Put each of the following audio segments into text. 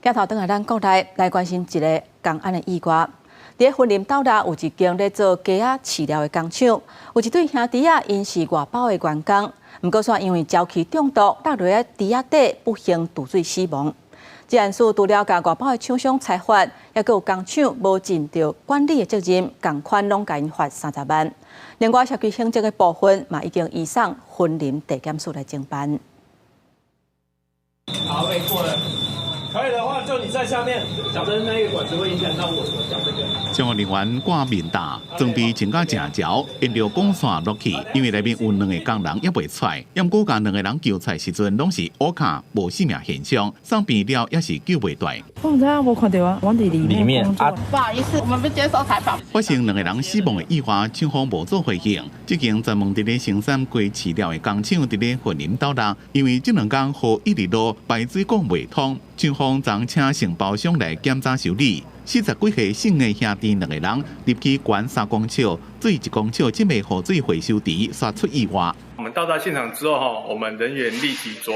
鏡頭轉來咱國內來關心一个工安的意外。佇雲林斗六有一間咧做雞仔飼料的工廠，有一對兄弟仔，𪜶是外包的員工，毋過煞因為焦氣中毒，落落佇池仔底，不幸墜水死亡。這案事除了共外包的廠商裁罰，猶閣有工廠無盡著管理的責任，仝款攏共𪜶罰30萬。另外，涉及行政的部分嘛，已經移送雲林地檢署來偵辦。好，可以過了。可以的話，就你在下面，小燈那個管子會影響到我講這個。消防人員掛面罩，裝備穿甲誠焦，沿著管線落去，因為內面有兩个工人猶袂出來，毋過共兩个人救出來時陣，攏是烏卡無性命現象，送病了也是救袂斷。我毋知影，無看著啊，我佇裡面工作。不好意思，我們不接受採訪。發生兩个人死亡的意外，廠方無做回應。這間專門佇咧生產雞飼料的工廠佇咧雲林斗六，因為這兩工雨一直落，排水管袂通，廠方昨請承包商來檢查修理。40幾歲姓的兄弟兩个人入去懸3公尺、水1公尺，這个雨水回收池，煞出意外。我們到達現場之後，哈，我們人員立即著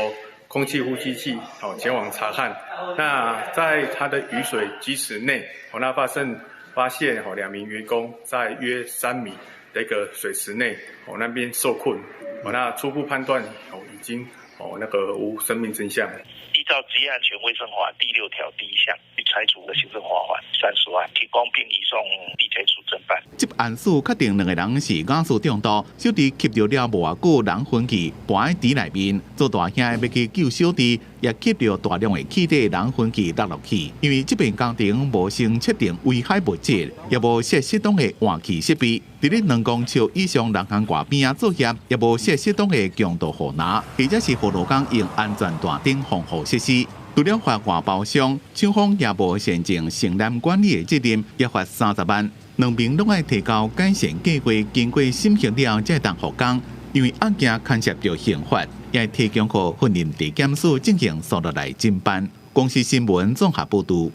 空氣呼吸器，好前往查看。那在它的雨水積池內，那發現兩名員工在約3米的一個水池內，哦那邊受困。那初步判斷，哦已經哦那個無生命徵象。依照職業安全衛生法第6條第1項，裁處的行政罰款30萬，停工並移送地檢署偵辦。執案署確定兩个人是瓦斯中毒，小弟吸著了無偌久，人昏去，跋佇池內面。做大兄欲去救小弟，也吸著大量的氣體，人昏去落落去。因為這爿工程無先測定危害物質，也無設適當的換氣設備，佇咧2公尺以上人行外邊仔作業，也無設適當的強度護欄，或者是護路工用安全帶等防護設施。除了罰外包商，廠方也無善盡承擔管理的責任，也罰30萬。兩邊攏愛提交改善計劃，經過審核了才會當復工。因為案件牽涉著刑法，也提供予雲林地檢署進行訴訟來偵辦。公視新聞綜合報導。